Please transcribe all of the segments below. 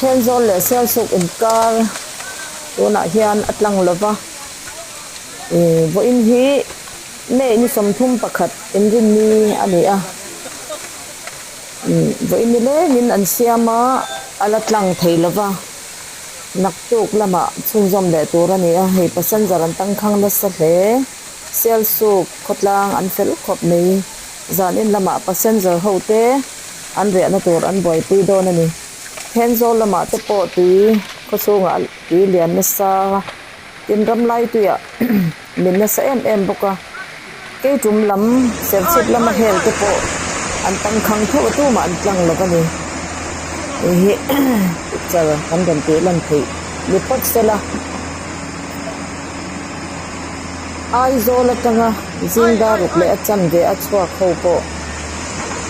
Thenzawl leh Sialsuk inkar tunah hian a tlang lova, ih vawiin hi May ni 31 inrinni a ni a, ih vawiin ni lengin an siam a, a la tlang thei lova, naktuk lamah chhunzawm leh tur a ni a, hei passenger an tangkhang nasa hle. Sialsuk khawtlang an fel khawp mai. Zanin lamah passenger ho te an riahna tur an buaipui dawn a ni. Thenzawl lamah te pawh tui khawchhungah tui lian nasa tin ram lai tuiah min nasa em em bawk a. Keitum lam serchhip lama hel te pawh an tangkhang tho a tumah an tlang lo a ni. Hei hi picture kan rawn tih lan theih ni phawt sela. Aizawl atanga zingdar ruk leh a chanve a chhuak ho pawh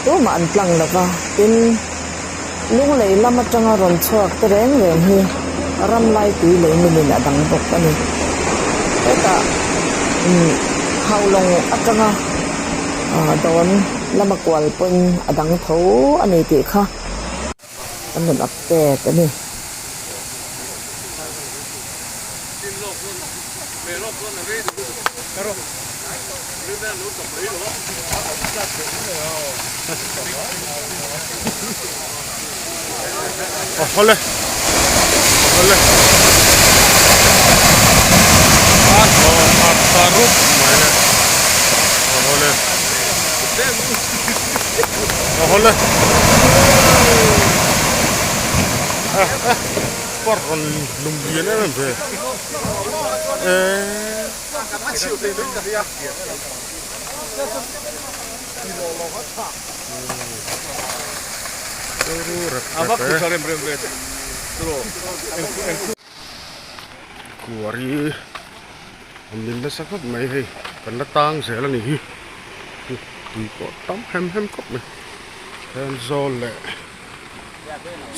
tumah an tlang lo va, tin Lunglei lam atanga rawn chhuak te reng reng hi ram lai tui lei minin a dang bawk a ni. Hetah umm Haulawng atanga ah dawn lama kual pawhin a dang tho a ni tih kha kan rawn update a ni. Awle awle a thaw khat ta rup mai le awle awle par rawn lum lian em em ve eee. Kuari a min nasa khawp mai hei kan la tang zel a ni hi tui pawh tam hem hem khawp mai Thenzawl leh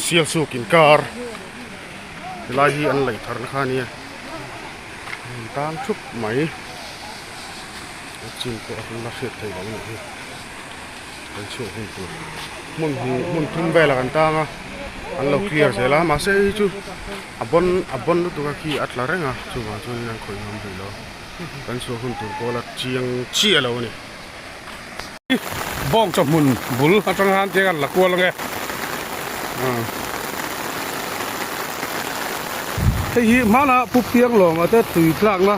Sialsuk inkar helai hi an laih thar na kha a nia an tang thup mai a chin pawh a la hriat theih loh a nih hi kan chhuak hun tur hmun hnih hmun thum velah kan tang a an lo clear zel a mahse hei chu a bawn a bawn lutuk a khi a tla reng a chuvang chuan an khawih ngam rih lo kan chhuak hun tur pawh la chiang chiah lo a ni. Bawng chawhmun bul atang khan tiang an la kual ange. Hei hi hmana Pu Pianglawma te tui tlakna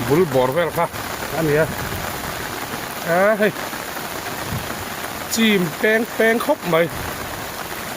bul bawr vel kha a ni a. Hei chim peng peng khawp mai.